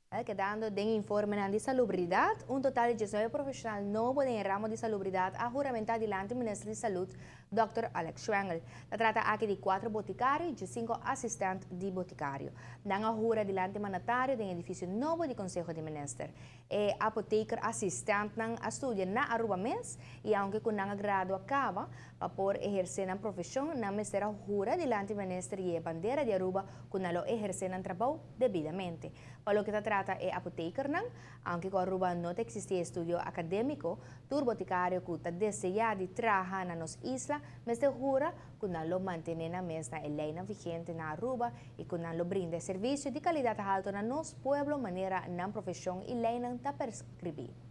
Kedando den informenan di salubridad, un total di 19 profesional nobo den ramo di salubridad a huramenta dilanti Minister di Salud, Dr. Alex Schwengle. Ta trata aki di cuatro boticario y cinco assistent di boticario. Nan a hura dilanti mandatario den edificio nobo di Conseho di Minister. E apotheker assistentnan a studia na Aruba mes y, aunke cu nan a gradua caba, pa por eherce nan profesion, nan mester a hura dilanti minister y bandera di Aruba cu nan lo eherce nan trabou debidamente. Pa loke ta trata e apothekernan, aunke na Aruba no ta existi estudio academico, tur boticario cu ta desea di traha na nos isla mester hura cu nan lo mantene nan mes na e ley vigente na Aruba y cu nan lo brinda servicio di calidad halto na nos pueblo manera nan profesion y ley ta prescribi.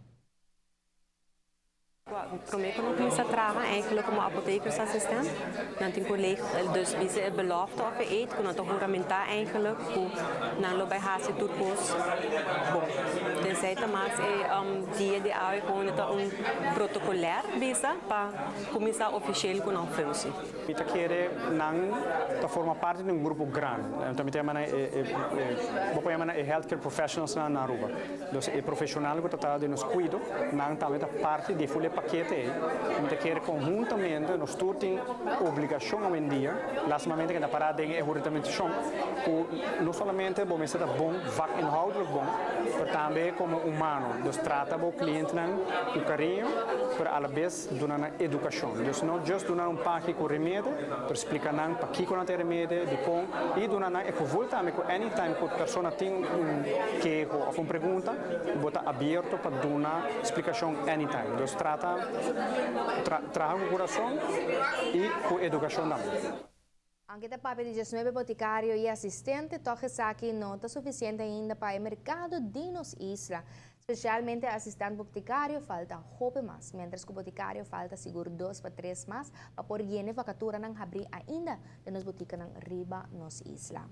Prome cu nan cuminsa traha eigenlijk como apothekersassistent. Dan tin collega, dus bisa e belofte of e eed, cu nan ta huramenta eigenlijk cu nan lo bay hasi tur cos bon. Tenzij ta mas e dia di awe gewoon ta un protocolair bisa pa cuminsa officieel cu nan functie. Mi ta kere nan ta forma parti di un grupo grandi. Anto mi ta yama bo yama e healthcare professionals na Aruba. Dus e profesional cu ta den nos cuido, nan tambe ta parti di full pakete. Mi ta kere conhuntamente nos tur tin obligacion awendia, lastimamente cu ta para den e huramentacion, cu no solamente bo mester ta bon vakinhoudelijk bon, pero tambe como humano. Dus trata bo clientenan cu cariño, pero a la vez duna nan educacion. Dus no just duna un paki cu remedi, pero splica nan pakico nan tin remedi, di con, y duna nan e gevoel tambe cu anytime cu e persona tin un keho of un pregunta, bo ta abierto pa duna splicacion anytime. Dus traha cu curason y cu educacion tambe. Aunke ta papia di 19 boticario y assistente, toch esaki no ta suficiente ainda pa e mercado di nos isla. Especialmente assistente boticario falta hopi mas, mientras cu boticario falta sigur 2 pa 3 mas pa por yena vacaturanan habri ainda den nos boticanan riba nos isla.